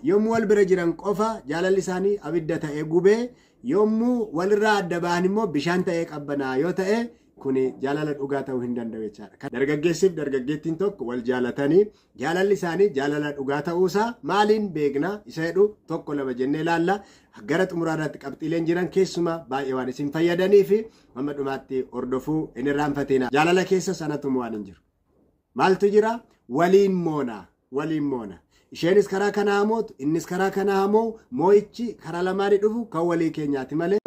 Yommuu wal bira jiran qofa jaalalli isaanii abidda ta'ee gubee, yommuu walirraa adda ba'an immoo bishaan ta'ee qabbanaa yoo ta'e, kuni jaalala dhugaa ta'uu hin danda'u jechaadha. Dargaggeessiif dargaggeettiin tokko wal jaalatanii jaalalli isaanii jaalala dhugaa ta'uusaa maaliin beekna isa jedhu tokko lama jennee ilaalla. Gara xumuraa irratti qabxiileen jiran keessumaa baay'ee waan isin fayyadanii fi hamma dhumaatti hordofuu hin irraanfatina. Jaalala keessa sanatu waan hin jiru. Maaltu jira? Waliin moona. Waliin moona. Isheenis karaa kanaa haa mootu, innis karaa kanaa haa moo'u, moo'ichi karaa lamaanii dhufu kan walii keenyaati malee.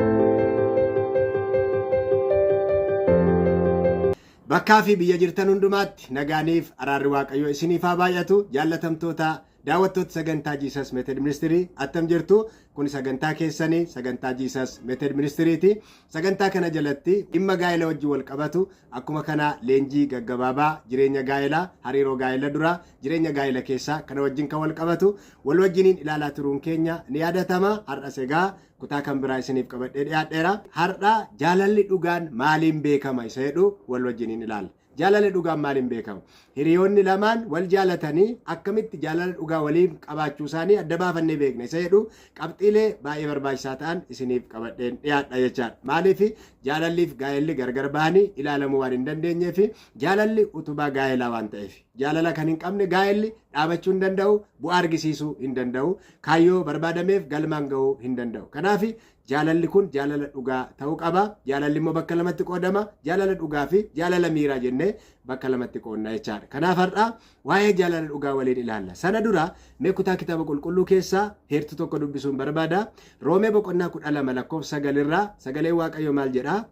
Bakkaa fi biyya jirtan hundumaatti nagaaniif araarri Waaqayyoo isiniif haa baay'atu. Jaallatamtoota daawwattoota sagantaa Jesus Method Ministry, attam jirtu? Kun sagantaa keessanii, sagantaa Jesus Method Ministryti. Sagantaa kana jalatti dhimma gaa'ela wajjin wal qabatu, akkuma kana leenjii gaggabaabaa jireenya gaa'elaa, hariiroo gaa'ela duraa, jireenya gaa'ela keessaa kana wajjin kan wal qabatu wal wajjiniin ilaalaa turuun keenya ni yaadatama. Har'as egaa kutaa kan biraa isiniif qabadhee dhiyaadheera. Har'a jaalalli dhugaan maaliin beekama isa jedhu wal wajjiniin ilaalla. Jaalalli dhugaan maaliin beekama? Hiriyoonni lamaan wal jaalatanii akkamitti jaalala dhugaa waliin qabaachuu isaanii adda baafannee beekna isa jedhu qabxiilee baay'ee barbaachisaa ta'an isiniif qabadheen dhiyaadha jechaadha. Maaliif? Jaalalliif gaa'elli gargar bahanii ilaalamuu waan hin dandeenyeef, jaalalli utubaa gaa'elaa waan ta'eef. Jaalala kan hin qabne gaa'elli dhaabachuu hin danda'u, bu'aa argisiisuu hin danda'u, kaayyoo barbaadameef galmaan ga'uu hin danda'u. Kanaaf jaalalli kun jaalala dhugaa ta'uu qaba. Jaalalli immoo bakka lamatti qoodama. Jaalala dhugaa fi jaalala miiraa jennee bakka lamatti qoodna jechaadha. Kanaaf har'a waa'ee jaalala dhugaa waliin ilaalla. Sana dura mee kutaa kitaaba qulqulluu keessaa heertuu tokko dubbisuun barbaada. Roomee boqonnaa 12 lakkoofsa 9 irraa sagaleen Waaqayyoo maal jedhaa?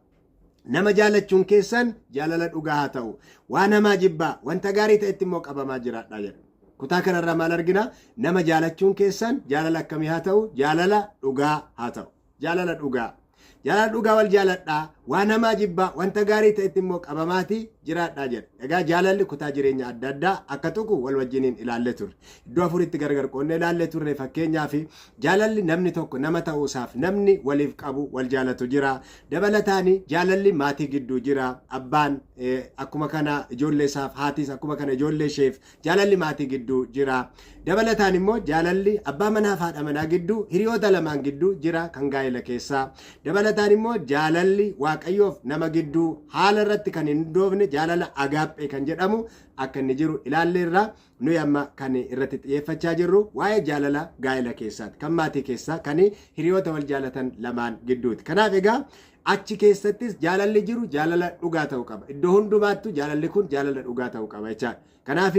Nama jaalachuun keessan jaalala dhugaa haa ta'u. Waan hamaa jibbaa, wanta gaarii ta'etti immoo qabamaa jiraadhaa jedha. Kutaa kanarraa maal argina? Nama jaalachuun keessan jaalala akkamii haa ta'u? Jaalala dhugaa haa ta'u. Jaalala dhugaa. Jaalala dhugaa wal jaaladhaa, waan hamaa jibbaa, wanta gaarii ta'etti immoo qabamaatii jiraadhaa jedha. Egaa jaalalli kutaa jireenya adda addaa akka tuqu wal wajjiniin ilaallee turre. Iddoo afuritti gargar qoonnee ilaallee turre. Fakkeenyaaf, jaalalli namni tokko nama ta'uusaaf namni waliif qabu wal jaalatu jira. Dabalataan jaalalli maatii gidduu jira. Abbaan akkuma kana ijoollee isaaf, haatis akkuma kana ijoollee isheef jaalalli maatii gidduu jira. Dabalataan immoo jaalalli abbaa manaa fi haadha manaa gidduu, hiriyoota lamaan gidduu jira kan gaa'ela keessaa. Dabalataan immoo jaalalli Waaqayyoof nama gidduu haala irratti kan hin hundoofne, jaalala agaaphee kan jedhamu akka inni jiru ilaalleerra. Nuyi amma kan irratti xiyyeeffachaa jirru waa'ee jaalala gaa'ela keessaati. Kan maatii keessaa, kan hiriyoota wal jaalatan lamaan gidduuti. Kanaaf egaa achi keessattis jaalalli jiru jaalala dhugaa ta'uu qaba. Iddoo hundumaattuu jaalalli kun jaalala dhugaa ta'uu qaba jechaadha. Kanaaf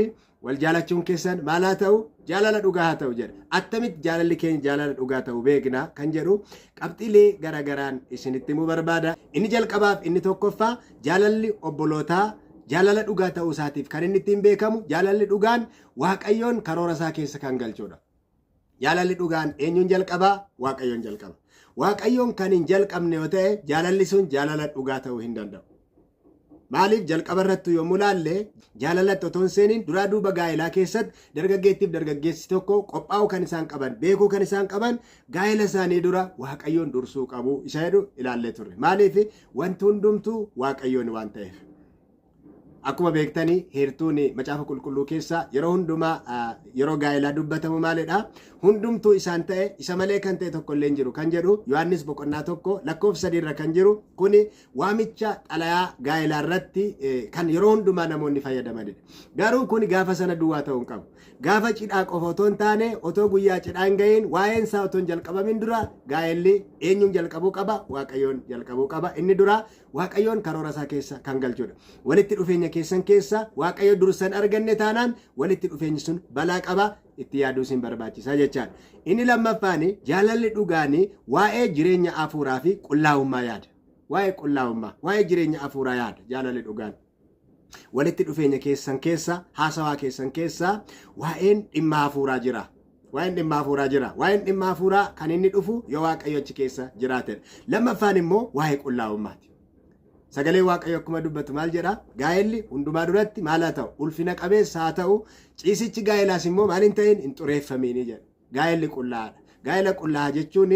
wal jaalachuun keessan maal haa ta'u? Jaalala dhugaa haa ta'u jedha. Attamitti jaalalli keenya jaalala dhugaa ta'u beekna kan jedhu qabxiilee garagaraan isinitti himuu barbaada. Inni jalqabaaf inni tokkoffaa, jaalalli obbolootaa jaalala dhugaa ta'uu isaatiif kan inni ittiin beekamu, jaalalli dhugaan Waaqayyoon karoora isaa keessa kan galchudha. Jaalalli dhugaan eenyuun jalqabaa? Waaqayyoon jalqaba. Waaqayyoon kan hin jalqabne yoo ta'e, jaalalli sun jaalala dhugaa ta'uu hin danda'u. Maaliif? Jalqaba irrattuu yommuu laalle, jaalalatti otoo hin seeniin duraa duuba gaa'elaa keessatti dargaggeettiif dargaggeessi tokko qophaa'uu kan isaan qaban, beekuu kan isaan qaban, gaa'ela isaanii dura Waaqayyoon dursuu qabu isa jedhu ilaallee turre. Maaliif? Wanti hundumtuu Waaqayyoon waan ta'eef. Akkuma beektanii, heertuun macaafa qulqulluu keessaa yeroo hundumaa yeroo gaa'elaa dubbatamu maalidha? Hundumtuu isaan ta'e, isa malee kan ta'e tokko illee hin jiru kan jedhu Yohaannis boqonnaa 1 lakkoofsa 3 irra kan jiru kuni waamicha xalayaa gaa'elaa irratti kan yeroo hundumaa namoonni fayyadamanidha. Garuu kuni gaafa sana duwwaa ta'uu hin qabu. Gaafa cidhaa qofa otoo hin taane, otoo guyyaa cidhaa hin ga'iin, waa'een isaa otoo hin jalqabamin dura gaa'elli eenyuun jalqabuu qaba? Waaqayyoon jalqabuu qaba. Inni dura Waaqayyoon karoora isaa keessa kan galchudha. Walitti dhufeenya keessan keessa Waaqayyo dursan arganne taanaan, walitti dhufeenyi sun balaa qaba, itti yaaduu isin barbaachisa jechaadha. Inni lammaffaan, jaalalli dhugaan waa'ee jireenya hafuuraa fi qullaa'ummaa yaada. Waa'ee qullaa'ummaa, waa'ee jireenya hafuuraa yaada jaalalli dhugaan. Walitti dhufeenya keessan keessa, haasawaa keessan keessa waa'een dhimma hafuuraa jira. Waa'een dhimma hafuuraa jira. Waa'een dhimma hafuuraa kan inni dhufu yoo Waaqayyo achi keessa jiraatedha. Lammaffaan immoo waa'ee qullaa'ummaati. Sagalee Waaqayyo akkuma dubbatu maal jedha? Gaa'elli hundumaa duratti maal haa ta'u? Ulfina qabeessa haa ta'u. Ciisichi gaa'elaas immoo maal hin ta'in? Hin xureeffamiini jedha. Gaa'elli qullaa'aadha. Gaa'ela qullaa'aa jechuun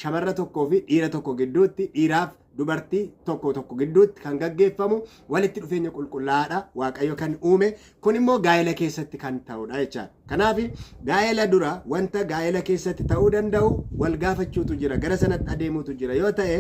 shamarra tokkoo fi dhiira tokko gidduutti, dhiiraaf dubartii tokko tokko gidduutti kan gaggeeffamu walitti dhufeenya qulqullaa'aadha Waaqayyo kan uume. Kun immoo gaa'ela keessatti kan ta'udha jechaadha. Kanaaf gaa'ela dura wanta gaa'ela keessatti ta'uu danda'u wal gaafachuutu jira, gara sanatti adeemuutu jira yoo ta'e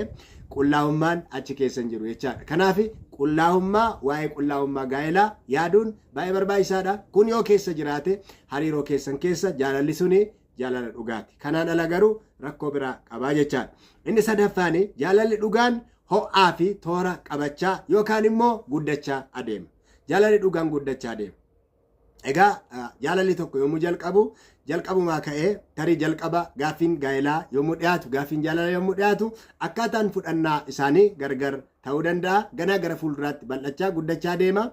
qullaa'ummaan achi keessa hin jiru jechaadha. Kanaaf qullaa'ummaa, waa'ee qullaa'ummaa gaa'elaa yaaduun baay'ee barbaachisaadha. Kun yoo keessa jiraate hariiroo keessan keessa jaalalli suni jaalala dhugaati. Kanaan ala garuu rakkoo biraa qabaa jechaadha. Inni sadaffaan, jaalalli dhugaan ho'aa fi toora qabachaa yookaan immoo guddachaa adeema. Jaalalli dhugaan guddachaa adeema. Egaa jaalalli tokko yommuu jalqabu, jalqabumaa ka'ee tarii jalqaba gaaffiin gaa'elaa yommuu dhiyaatu, gaaffiin jaalala yommuu dhiyaatu, akkaataan fudhannaa isaanii gargar ta'uu danda'a. Ganaa gara fuulduraatti bal'achaa guddachaa deema.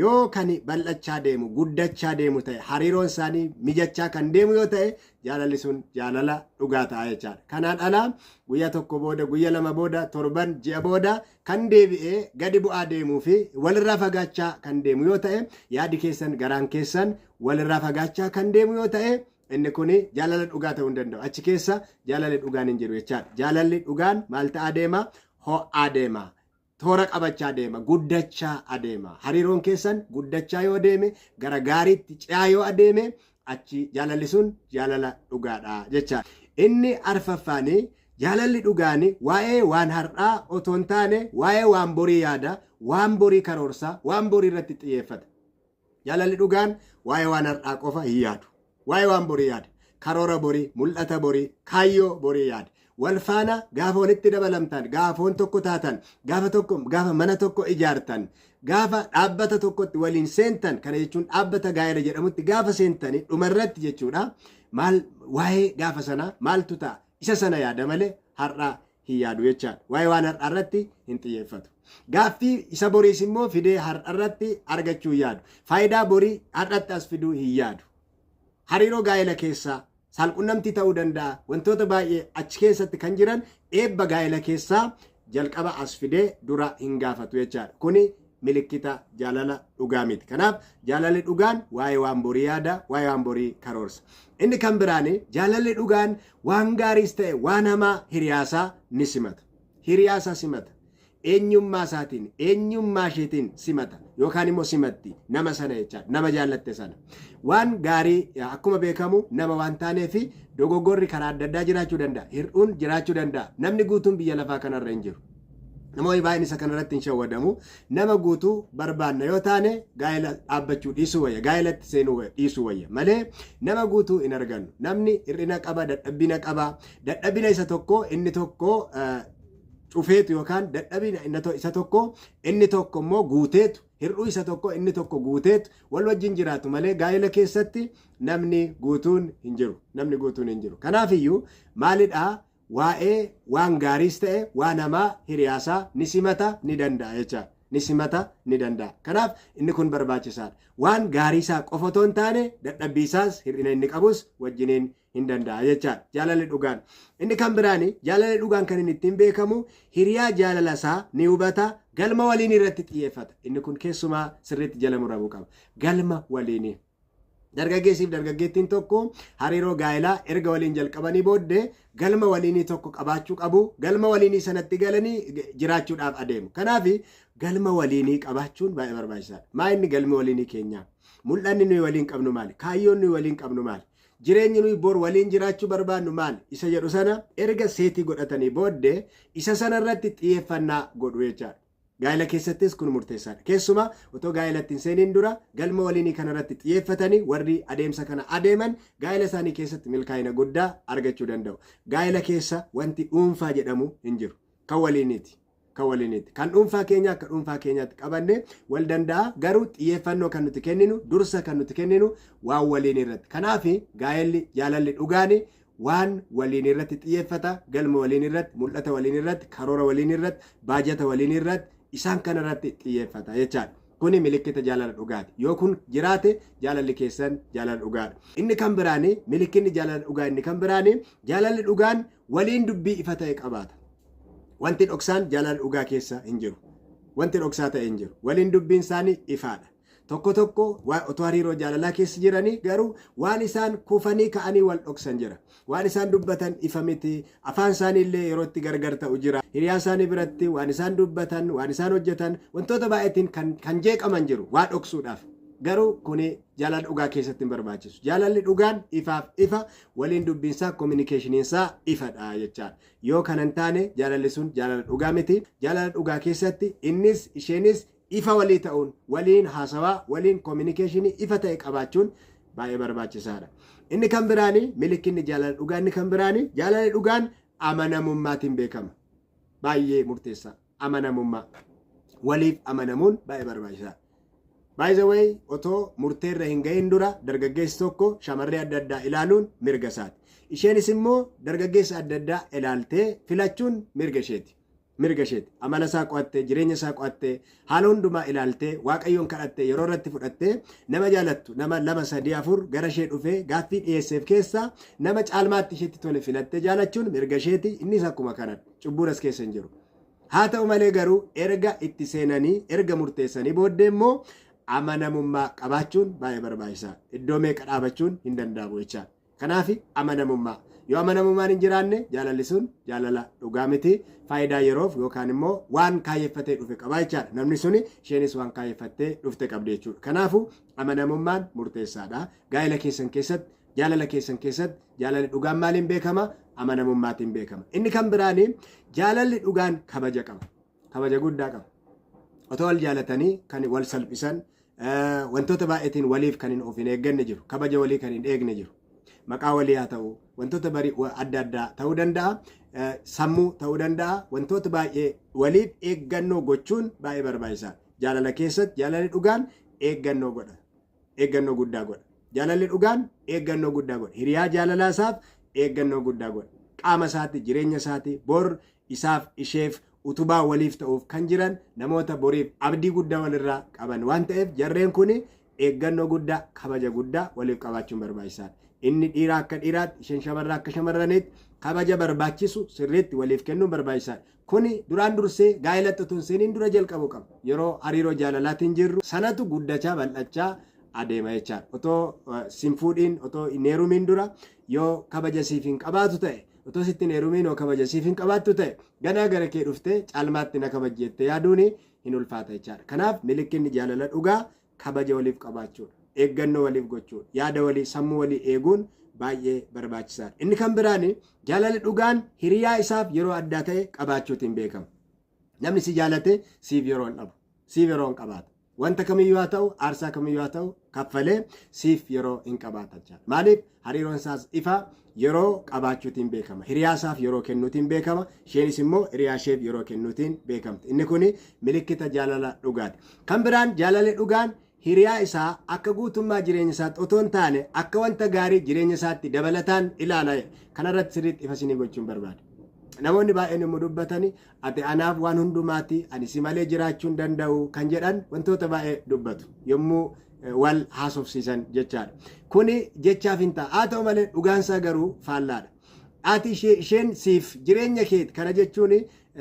Yoo kan bal'achaa deemu, guddachaa deemu ta'e, hariiroon isaanii mijachaa kan deemu yoo ta'e, jaalalli sun jaalala dhugaa ta'a jechaadha. Kanaan ala guyyaa tokko booda, guyyaa lama booda, torban, ji'a booda kan deebi'ee gadi bu'aa deemuu fi walirraa fagaachaa kan deemu yoo ta'e, yaadi keessan, garaan keessan walirraa fagaachaa kan deemu yoo ta'e, inni kun jaalala dhugaa ta'uu hin danda'u. Achi keessa jaalalli dhugaan hin jiru jechaadha. Jaalalli dhugaan maal ta'aa deema? Ho'aa deema. Toora qabachaa deema. Guddachaa adeema. Hariiroon keessan guddachaa yoo deeme, gara gaariitti ce'aa yoo adeeme, achi jaalalli sun jaalala dhugaadha jechaadha. Inni arfaffaani, jaalalli dhugaani waa'ee waan har'aa otoo hin taane waa'ee waan borii yaada, waan borii karoorsa, waan borii irratti xiyyeeffata. Jaalalli dhugaan waa'ee waan har'aa qofa hin yaadu. Waa'ee waan borii yaada. Karoora borii, mul'ata borii, kaayyoo borii yaada. Wal faana gaafa walitti dabalamtan, gaafa foon tokko taatan, gaafa tokko gaafa mana tokko ijaartan, gaafa dhaabbata tokkotti waliin seentan, kana jechuun dhaabbata gaa'ela jedhamutti gaafa seentani dhumarratti jechuudha. Maal waa'ee gaafa sana maaltu ta'a? Isa sana yaada malee har'a hin yaadu jechaadha. Waa'ee waan har'aa irratti hin xiyyeeffatu. Gaaffii isa boriis immoo fidee har'a irratti argachuu hin yaadu. Faayidaa borii har'atti as fiduu hin yaadu. Hariiroo gaa'ela keessaa saalqunnamtii ta'uu danda'a. Wantoota baay'ee achi keessatti kan jiran eebba gaa'ela keessaa jalqaba as fidee dura hin gaafatu jechaadha. Kuni milikkita jaalala dhugaa miti. Kanaaf jaalalli dhugaan waa'ee waan borii yaada, waa'ee waan borii karoorsa. Inni kan biraan, jaalalli dhugaan waan gaariis ta'e waan hamaa hiriyaasaa ni simata. Hiriyaasaa simata. Eenyummaa isaatiin, eenyummaa isheetiin simata yookaan immoo simatti nama sana jechaadha. Nama jaallatte sana. Waan gaarii, akkuma beekamu nama waan taaneef dogoggorri karaa adda addaa jiraachuu danda'a. Hir'uun jiraachuu danda'a. Namni guutuun biyya lafaa kanarra hin jiru. Namoonni baay'een isa kanarratti hin shawwadamu. Nama guutuu barbaanna yoo taane gaa'ela dhaabbachuu dhiisuu wayya. Gaa'elatti seenuu dhiisuu wayya. Malee nama guutuu hin argannu. Namni hir'ina qaba, dadhabbina qaba. Dadhabina isa tokko inni tokko cufeetu yookaan dadhabina isa tokko inni tokko immoo guuteetu, hir'uu isa tokko inni tokko guuteetu wal wajjin jiraatu malee gaa'ela keessatti namni guutuun hin jiru. Namni guutuun hin jiru. Kanaafiyyuu maalidhaa, waa'ee waan gaariis ta'e waan hamaa hiriyaasaa ni simata, ni danda'a jechaadha. Ni simata, ni danda'a. Kanaaf inni kun barbaachisaadha. Waan gaarii isaa qofa otoo hin taane dadhabbii isaas, hir'ina inni qabus wajjiniin hin danda'a jechaadha. Jaalalli dhugaan. Inni kan biraani, jaalalli dhugaan kan inni ittiin beekamu hiriyaa jaalala isaa ni hubata, galma waliin irratti xiyyeeffata. Inni kun keessumaa sirriitti jala muramuu qaba. Galma waliinii. Dargaggeessiif dargaggeettiin tokko hariiroo gaa'elaa erga waliin jalqabanii booddee galma waliinii tokko qabaachuu qabu. Galma waliinii sanatti galanii jiraachuudhaaf adeemu. Kanaaf galma waliinii qabaachuun baay'ee barbaachisaadha. Maa inni galmi waliinii keenyaa? Mul'anni nuyi waliin qabnu maali? Kaayyoon nuyi waliin qabnu maali? Jireenyi nuyi bor waliin jiraachuu barbaannu maali? Isa jedhu sana erga seetii godhatanii booddee isa sana irratti xiyyeeffannaa godhu jechaadha. Gaa'ela keessattis kun murteessaadha. Keessumaa otoo gaa'elatti hin seeniin dura galma waliinii kanarratti xiyyeeffatanii warri adeemsa kana adeeman gaa'ela isaanii keessatti milkaa'ina guddaa argachuu danda'u. Gaa'ela keessa wanti dhuunfaa jedhamu hin jiru. Kan waliiniiti. Kan waliiniiti. Kan dhuunfaa keenya akka dhuunfaa keenyaatti qabanne wal danda'a. Garuu xiyyeeffannoo kan nuti kenninu, dursa kan nuti kenninu waan waliinii irratti. Kanaaf gaa'elli jaalalli dhugaani waan waliin irratti xiyyeeffata, galma waliin irratti, mul'ata waliin irratti, karoora waliin irratti, baajata waliin irratti, isaan kana irratti xiyyeeffata jechaadha. Kuni milikkita jaalala dhugaati. Yoo kun jiraate jaalalli keessan jaalala dhugaadha. Inni kan biraani, milikkinni jaalala dhugaa inni kan biraani, jaalalli dhugaan waliin dubbii ifa ta'e qabaata. Wanti dhoksaan jaalala dhugaa keessa hin jiru. Wanti dhoksaa ta'e hin jiru. Waliin dubbiin isaanii ifaadha. Tokko tokko otoo hariiroo jaalalaa keessa jiranii garuu waan isaan kufanii ka'anii wal dhoksan jira. Waan isaan dubbatan ifa miti. Afaan isaanii illee yeroo itti gargar ta'u jira. Hiriyaa isaanii biratti waan isaan dubbatan, waan isaan hojjetan, wantoota baay'eetiin kan jeeqaman jiru waa dhoksuudhaaf. Garuu kuni jaalala dhugaa keessatti hin barbaachisu. Jaalalli dhugaan ifaaf ifa, waliin dubbiinsaa, communicationiinsaa ifadha jechaadha. Yoo kana hin taane jaalalli sun jaalala dhugaa miti. Jaalala dhugaa keessatti innis isheenis ifa walii ta'uun, waliin haasawaa, waliin communicationii ifa ta'e qabaachuun baay'ee barbaachisaadha. Inni kan biraani, milikinni jaalala dhugaa inni kan biraani, jaalalli dhugaan amanamummaatiin beekama. Baay'ee murteessaa. Amanamummaa. Waliif amanamuun baay'ee barbaachisaadha. By the way, otoo murteerra hin gahin dura dargaggeessi tokko shamarree adda addaa ilaaluun mirga isaati. Isheenis immoo dargaggeessa adda addaa ilaaltee filachuun mirga isheeti. Mirga isheeti. Amala isaa qo'attee, jireenya isaa qo'attee, haala hundumaa ilaaltee, Waaqayyoon kadhattee, yeroo irratti fudhattee, nama jaalattu nama lama, sadii, afur gara ishee dhufee gaaffii dhiyeesseef keessaa nama caalmaatti isheetti tole filattee jaalachuun mirga isheeti. Innis akkuma kanadha. Cubbuun as keessa hin jiru. Haa ta'u malee garuu erga itti seenanii, erga murteessanii booddee immoo amanamummaa qabaachuun baay'ee barbaachisaadha. Iddoo meeqa dhaabachuun hin danda'amu jechaadha. Kanaaf amanamummaa. Yoo amanamummaan hin jiraanne jaalalli sun jaalala dhugaa miti. Faayidaa yeroof yookaan immoo waan kaayyeffatee dhufe qaba jechaadha. Namni suni, isheenis waan kaayyeffattee dhufte qabdi jechuudha. Kanaafuu amanamummaan murteessaadha. Gaa'ela keessan keessatti, jaalala keessan keessatti jaalalli dhugaan maaliin beekama? Amanamummaatiin beekama. Inni kan biraani, jaalalli dhugaan kabaja qaba. Kabaja guddaa qaba. Otoo wal jaalatanii kan wal salphisan, wantoota baay'eetiin waliif kan hin of hin eegganne jiru. Kabaja walii kan hin eegne jiru. Maqaa walii haa ta'u, wantoota barii adda addaa ta'uu danda'a, sammuu ta'uu danda'a, wantoota baay'ee waliif eeggannoo gochuun baay'ee barbaachisaadha. Jaalala keessatti jaalalli dhugaan eeggannoo godha. Eeggannoo guddaa godha. Jaalalli dhugaan eeggannoo guddaa godha. Hiriyaa jaalalaa isaaf eeggannoo guddaa godha. Qaama isaatti, jireenya isaatti, bor isaaf isheef utubaa waliif ta'uuf kan jiran, namoota boriif abdii guddaa walirraa qaban waan ta'eef, jarreen kun eeggannoo guddaa, kabaja guddaa waliif qabaachuun barbaachisaadha. Inni dhiiraa akka dhiiraatti, isheen shamarraa akka shamarraniitti kabaja barbaachisu sirriitti waliif kennuun barbaachisaadha. Kuni duraan dursee gaa'elatti otoo hin seeniin dura jalqabu qaba. Yeroo hariiroo jaalalaatiin jirru sanatu guddachaa bal'achaa adeema jechaadha. Otoo sin fuudhiin, otoo hin heerumiin dura yoo kabaja siif hin qabaatu ta'e, otoo sitti hin heerumiin yoo kabaja siif hin qabaattu ta'e, ganaa gara kee dhuftee caalmaatti na kabajji jettee yaaduun hin ulfaata jechaadha. Kanaaf milikinni jaalala dhugaa kabaja waliif qabaachuudha. Eeggannoo waliif gochuudha. Yaada walii, sammuu walii eeguun baay'ee barbaachisaadha. Inni kan biraan, jaalalli dhugaan hiriyaa isaaf yeroo addaa ta'e qabaachuutiin beekama. Namni si jaalate siif yeroo hin dhabu. Siif yeroo hin qabaata. Wanta kamiyyuu haa ta'u, aarsaa kamiyyuu haa ta'u, kaffalee siif yeroo hin qabaata jechaadha. Maaliif? Hariiroon isaas ifa, yeroo qabaachuutiin beekama. Hiriyaa isaaf yeroo kennuutiin beekama. Isheenis immoo hiriyaa isheef yeroo kennuutiin beekamti. Inni kun milikkita jaalala dhugaati. Kan biraan, jaalalli dhugaan hiriyaa isaa akka guutummaa jireenya isaatti otoo hin taane akka wanta gaarii jireenya isaatti dabalataan ilaala. Kanarratti sirriitti ifa isinii gochuun barbaada. Namoonni baay'een yommuu dubbatani, "Ati anaaf waan hundumaati, ani si malee jiraachuu hin danda'u" kan jedhan wantoota baay'ee dubbatu yommuu wal haasofsiisan jechaadha. Kuni jechaaf hin ta'a. Haa ta'u malee dhugaansaa garuu faallaadha. Ati isheen siif jireenya keeti kana jechuun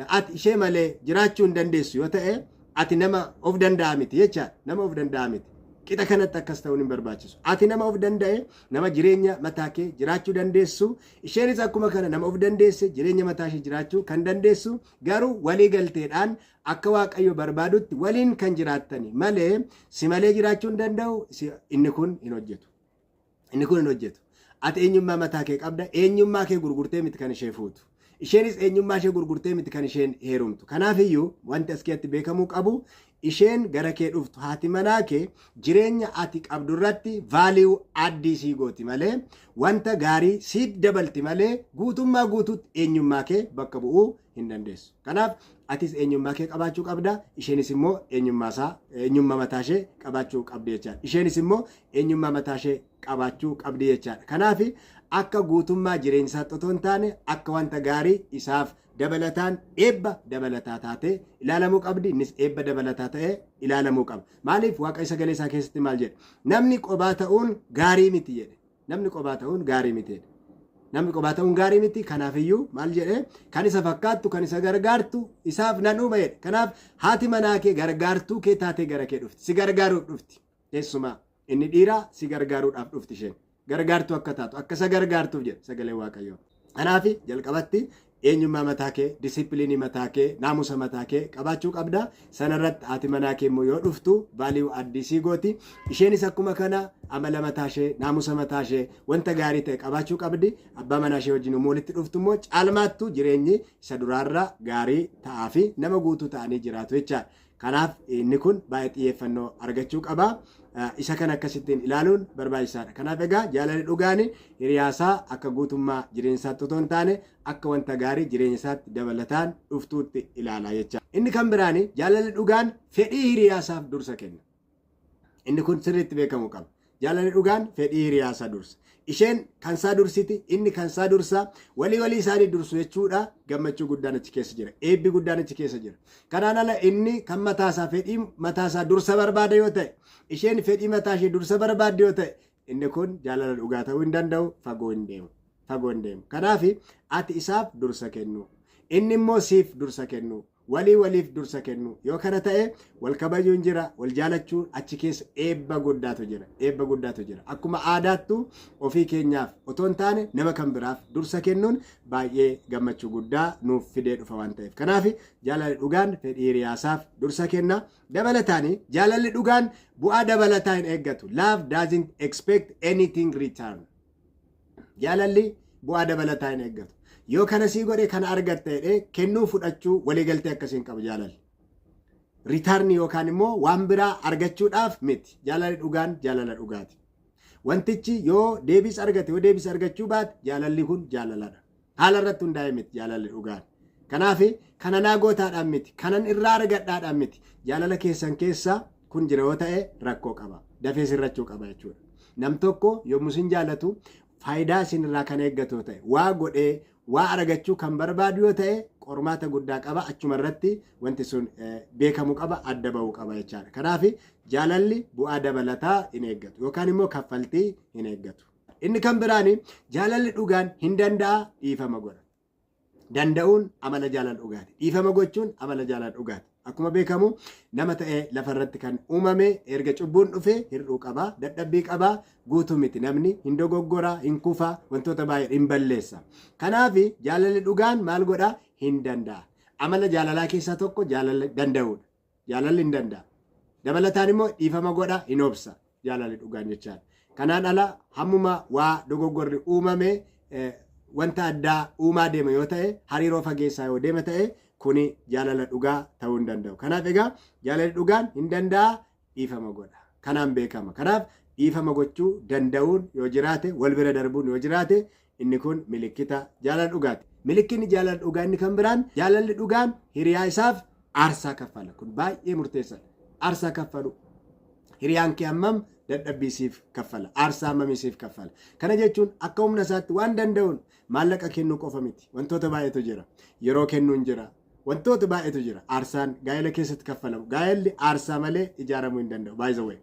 ati ishee malee jiraachuu hin dandeessu yoo ta'e, ati nama of danda'a miti jechaadha. Nama of danda'a miti. Qixa kanatti akkas ta'uun hin barbaachisu. Ati nama of danda'e, nama jireenya mataa kee jiraachuu dandeessu, isheenis akkuma kana nama of dandeesse, jireenya mataa ishee jiraachuu kan dandeessu, garuu walii galteedhaan akka Waaqayyo barbaadutti waliin kan jiraattani malee si malee jiraachuu hin danda'u, inni kun hin hojjetu. Inni kun hin hojjetu. Ati eenyummaa mataa kee qabda. Eenyummaa kee gurgurtee miti kan ishee fuutu. Isheenis eenyummaa ishee gurgurtee miti kan isheen heerumtu. Kanaaf iyyuu wanti as keessatti beekamuu qabu, isheen gara kee dhuftu, haati manaa kee, jireenya ati qabdu irratti value add sii gooti malee, wanta gaarii siif dabalti malee, guutummaa guutuutti eenyummaa kee bakka bu'uu hin dandeessu. Kanaaf atis eenyummaa kee qabaachuu qabda, isheenis immoo eenyummaa isaa, eenyummaa mataa ishee qabaachuu qabdi jechaadha. Isheenis immoo eenyummaa mataa ishee qabaachuu qabdi jechaadha. Kanaaf akka guutummaa jireenya isaatti otoo hin taane akka wanta gaarii isaaf dabalataan, eebba dabalataa taatee ilaalamuu qabdi. Innis eebba dabalataa ta'ee ilaalamuu qaba. Maaliif? Waaqayyo sagalee isaa keessatti maal jedhe? "Namni qobaa ta'uun gaarii miti" jedhe. "Namni qobaa ta'uun gaarii miti" jedhe. Namni qobaa ta'uun gaarii miti. Kanaafiyyuu maal jedhe? "Kan isa fakkaattu, kan isa gargaartu isaaf nan uuma" jedhe. Kanaaf haati manaa kee gargaartuu kee taatee gara kee dhufti. Si gargaaruuf dhufti. Keessumaa inni dhiiraa si gargaaruudhaaf dhufti isheen. Gargaartuu akka taatu, akka isa gargaartuuf jedha sagalee Waaqayyoo. Kanaaf jalqabatti eenyummaa mataa kee, discipline mataa kee, naamusa mataa kee qabaachuu qabda. Sanarratti haati manaa kee immoo yoo dhuftu value add sii gooti. Isheenis akkuma kana amala mataa ishee, naamusa mataa ishee, wanta gaarii ta'e qabaachuu qabdi. Abbaa manaa ishee wajjin immoo walitti dhuftu immoo caalmaattu jireenyi isa duraarra gaarii ta'aa fi nama guutuu ta'anii jiraatu jechaadha. Kanaaf inni kun baay'ee xiyyeeffannoo argachuu qaba. Isa kana akkasittiin ilaaluun barbaachisaadha. Kanaaf egaa jaalalli dhugaan hiriyaasaa akka guutummaa jireenya isaatti otoo hin taane, akka wanta gaarii jireenya isaatti dabalataan dhuftuutti ilaala jecha. Inni kan biraan, jaalalli dhugaan fedhii hiriyaasaaf dursa kenna. Inni kun sirriitti beekamuu qaba. Jaalalli dhugaan fedhii hiriyaasaa dursa. Isheen kansaa dursiti, inni kansaa dursa, walii walii isaanii dursu jechuudha. Gammachuu guddaan achi keessa jira. Eebbi guddaan achi keessa jira. Kanaan ala inni kan mataasaa, fedhii mataasaa dursa barbaada yoo ta'e, isheen fedhii mataa ishee dursa barbaadde yoo ta'e, inni kun jaalala dhugaa ta'uu hin danda'u, fagoo hin deemu. Fagoo hin deemu. Kanaaf ati isaaf dursa kennu. Inni immoo siif dursa kennu. Walii waliif dursa kennu. Yoo kana ta'e, wal kabajuun jira, wal jaalachuun achi keessa eebba guddaatu jira. Eebba guddaatu jira. Akkuma aadaattu ofii keenyaaf otoo hin taane nama kan biraaf dursa kennuun baay'ee gammachuu guddaa nuuf fidee dhufa waan ta'eef. Kanaaf jaalalli dhugaan fedhii hiriyaasaaf dursa kenna. Dabalataan jaalalli dhugaan bu'aa dabalataa hin eeggatu. Love doesn't expect anything return. Jaalalli bu'aa dabalataa hin eeggatu. Yoo kana sii godhe kana argatta jedhee kennuu fudhachuu waliigaltee akkasii hin qabu jaalalli. Return yookaan immoo waan biraa argachuudhaaf miti. Jaalalli dhugaan jaalala dhugaati. Wantichi yoo deebiis argate, yoo deebiis argachuu baate, jaalalli kun jaalaladha. Haala irratti hundaa'e miti jaalalli dhugaan. Kanaaf kana naa gootaadhaan miti, kanan irraa argadhaadhaan miti. Jaalala keessan keessa kun jira yoo ta'e rakkoo qaba. Dafee sirrachuu qaba jechuudha. Nam tokko yommuu isin jaalatu faayidaa isin irraa kan eeggatu yoo ta'e, waa godhee waa argachuu kan barbaadu yoo ta'e, qormaata guddaa qaba. Achuma irratti wanti sun beekamuu qaba, adda bahuu qaba jechaadha. Kanaaf jaalalli bu'aa dabalataa hin eeggatu yookaan immoo kaffaltii hin eeggatu. Inni kan biraan, jaalalli dhugaan hin danda'a, dhiifama godha. Danda'uun amala jaalala dhugaati. Dhiifama gochuun amala jaalala dhugaati. Akkuma beekamu nama ta'ee lafarratti kan uumame erga cubbuun dhufe hir'uu qaba, dadhabbii qaba, guutuu miti namni, hin dogoggora, hin kufa, wantoota baay'ee hin balleessa. Kanaaf jaalalli dhugaan maal godha? Hin danda'a. Amala jaalalaa keessaa tokko jaalala danda'uudha. Jaalalli hin danda'a. Dabalataan immoo dhiifama godha, hin obsa jaalalli dhugaan jechaadha. Kanaan ala hammuma waa dogoggorri uumame wanta addaa uumaa deema yoo ta'e, hariiroo fageessaa yoo deema ta'e, kuni jaalala dhugaa ta'uu hin danda'u. Kanaaf egaa jaalalli dhugaan hin danda'a, dhiifama godha. Kanaan beekama. Kanaaf dhiifama gochuu danda'uun yoo jiraate, wal bira darbuun yoo jiraate, inni kun milikkita jaalala dhugaati. Milikkinni jaalala dhugaa inni kan biraan, jaalalli dhugaan hiriyaa isaaf aarsaa kaffala. Kun baay'ee murteessaadha. Aarsaa kaffalu. Hiriyaan kee hammam dadhabbii siif kaffala? Aarsaa hammamii siif kaffala? Kana jechuun akka humna isaatti waan danda'uun maallaqa kennuu qofa miti. Wantoota baay'eetu jira. Yeroo kennuun jira. Wantoota baay'eetu jira. Aarsaan gaa'ela keessatti kaffalamu. Gaa'elli aarsaa malee ijaaramuu hin danda'u. By the way.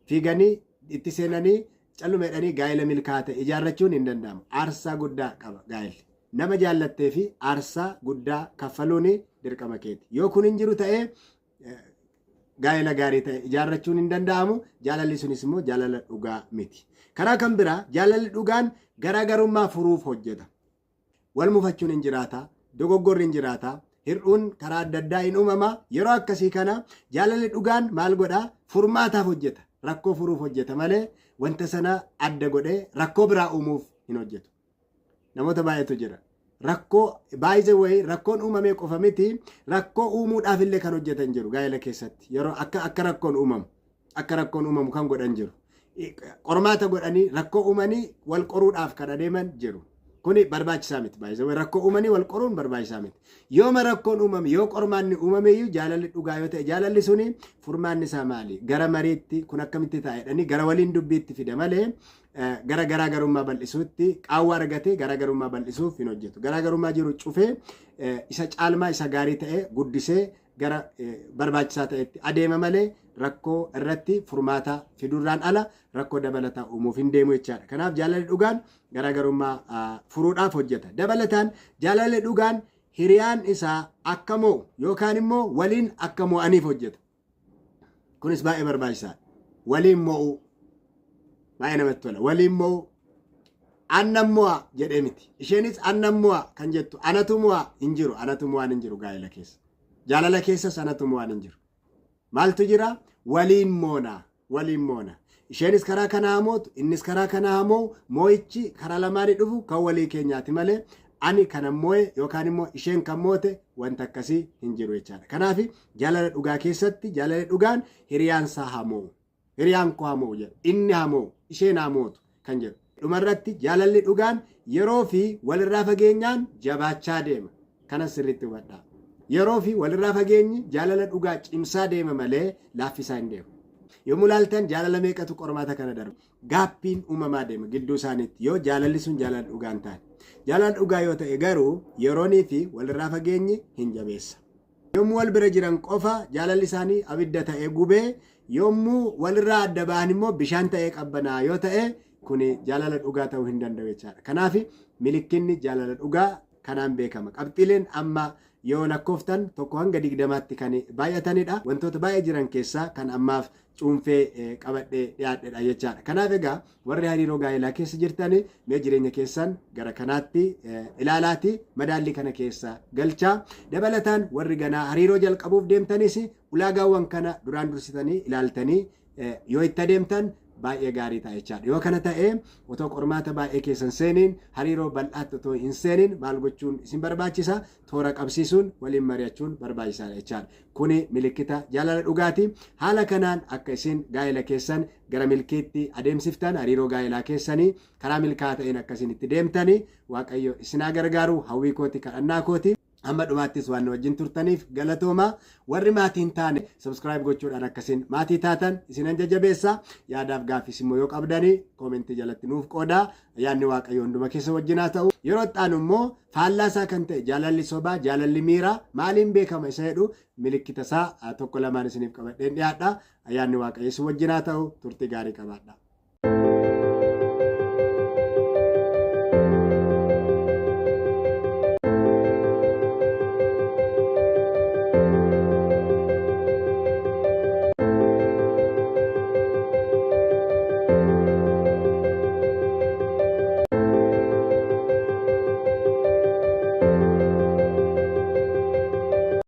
Fiiganii itti seenanii calluma jedhanii gaa'ela milkaa'aa ta'e ijaarrachuun hin danda'amu. Aarsaa guddaa qaba gaa'elli. Nama jaallattee fi aarsaa guddaa kaffaluun dirqama keeti. Yoo kun hin jiru ta'ee, gaa'ela gaarii ta'e ijaarrachuun hin danda'amu. Jaalalli sunis immoo jaalala dhugaa miti. Karaa kan biraa jaalalli dhugaan garaagarummaa furuuf hojjeta. Wal mufachuun hin jiraata, dogoggorri hin jiraata, hir'uun karaa adda addaa hin uumama. Yeroo akkasii kana jaalalli dhugaan maal godhaa? Furmaataaf hojjeta. Rakkoo furuuf hojjeta malee wanta sana adda godhee rakkoo biraa uumuuf hin hojjetu. Namoota baay'eetu jira. Rakkoo baay'ee wayii, rakkoon uumamee qofa miti, rakkoo uumuudhaaf illee kan hojjetan jiru gaa'ela keessatti. Yeroo akka rakkoon uumamu kan godhan jiru. Qormaata godhanii rakkoo uumanii wal qoruudhaaf kan adeeman jiru. Kuni barbaachisaa miti, baay'ee rakkoo uumanii wal qoruun barbaachisaa miti. Yooma rakkoon uumame, yoo qormaanni uumame iyyuu, jaalalli dhugaa yoo ta'e jaalalli suni furmaanni isaa maali? Gara mariitti, kun akkamitti ta'a jedhanii gara waliin dubbiitti fida malee gara garaagarummaa bal'isuutti, qaawwa argatee garaagarummaa bal'isuuf hin hojjetu. Garaagarummaa jiru cufee isa caalmaa isa gaarii ta'e guddisee gara barbaachisaa ta'etti adeema malee rakkoo irratti furmaata fiduurraan ala rakkoo dabalataa uumuuf hin deemu jechaadha. Kanaaf jaalalli dhugaan garaagarummaa furuudhaaf hojjeta. Dabalataan jaalalli dhugaan hiriyaan isaa akka mo'u yookaan immoo waliin akka mo'aniif hojjeta. Kunis baay'ee barbaachisaadha. Waliin mo'uu. Baay'ee namatti tola. Waliin mo'uu. Annan mo'a jedhee miti. Isheenis annan mo'a kan jettu anatu mo'a hin jiru. Anatu mo'aan hin jiru gaa'ela keessa. Jaalala keessas anatu mo'aan hin jiru. Maaltu jira? Waliin moona. Waliin moona. Isheenis karaa kana haa mootu, innis karaa kana haa moo'u, moo'ichi karaa lamaanii dhufu kan walii keenyaati malee ani kanan moo'e yookaan immoo isheen kan moote wanta akkasii hin jiru jechaadha. Kanaaf jaalala dhugaa keessatti jaalalli dhugaan hiriyaan isaa haa moo'u. Hiriyaan koo haa moo'u jedha. Inni haa moo'u, isheen haa mootu kan jedhu. Dhumarratti jaalalli dhugaan yeroo fi walirraa fageenyaan jabaachaa deema. Kanas sirriitti hubadhaa. Yeroo fi walirraa fageenyi jaalala dhugaa cimsaa deema malee laaffisaa hin deemu. Yommuu ilaaltan jaalala meeqatu qormaata kana darba. Gaappiin uumamaa deema gidduu isaaniitti yoo jaalalli sun jaalala dhugaa hin taane. Jaalala dhugaa yoo ta'e garuu yeroonii fi walirraa fageenyi hin jabeessa. Yommuu wal bira jiran qofa jaalalli isaanii abidda ta'ee gubee yommuu walirraa adda ba'an immoo bishaan ta'ee qabbanaa yoo ta'e kuni jaalala dhugaa ta'uu hin danda'u jechaadha. Kanaaf milikkinni jaalala dhugaa kanaan beekama. Qabxiileen amma yoo lakkooftan 1 hanga 20tti kan baay'atanidha. Wantoota baay'ee jiran keessaa kan ammaaf cuunfee qabadhee dhiyaadhedha jechaadha. Kanaaf egaa warri hariiroo gaa'elaa keessa jirtan mee jireenya keessan gara kanaatti ilaalaati madaallii kana keessa galchaa. Dabalataan warri ganaa hariiroo jalqabuuf deemtanis ulaagaawwan kana duraan dursitanii ilaaltanii yoo itti adeemtan baay'ee gaarii ta'a jechaadha. Yoo kana ta'e otoo qormaata baay'ee keessa hin seeniin hariiroo bal'aatti otoo hin seeniin maal gochuun isin barbaachisa? Toora qabsiisuun waliin mari'achuun barbaachisaadha jechaadha. Kuni milikkita jaalala dhugaati. Haala kanaan akka isin gaa'ela keessan gara milkiitti adeemsiftan hariiroo gaa'elaa keessanii karaa milkaa'aa ta'een akka isin itti deemtani Waaqayyo isin haa gargaaru hawwii kooti kadhannaa kooti. Hamma dhumaattis waan nu wajjin turtaniif galatooma. Warri maatii hin taane subscribe gochuudhaan akkasiin maatii taatan isinan jajjabeessa. Yaadaaf gaaffiis immoo yoo qabdani koomentii jalatti nuuf qoodaa. Ayyaanni Waaqayyoo hunduma keessa wajjin haa ta'u. Yeroo itti aanu immoo faallaa isaa kan ta'e jaalalli sobaa, jaalalli miiraa maaliin beekama isa jedhu milikkita isaa tokko lamaan isiniif qabadheen dhiyaadha. Ayyaanni Waaqayyoo isin wajjin haa ta'u. Turtii gaarii qabaadha.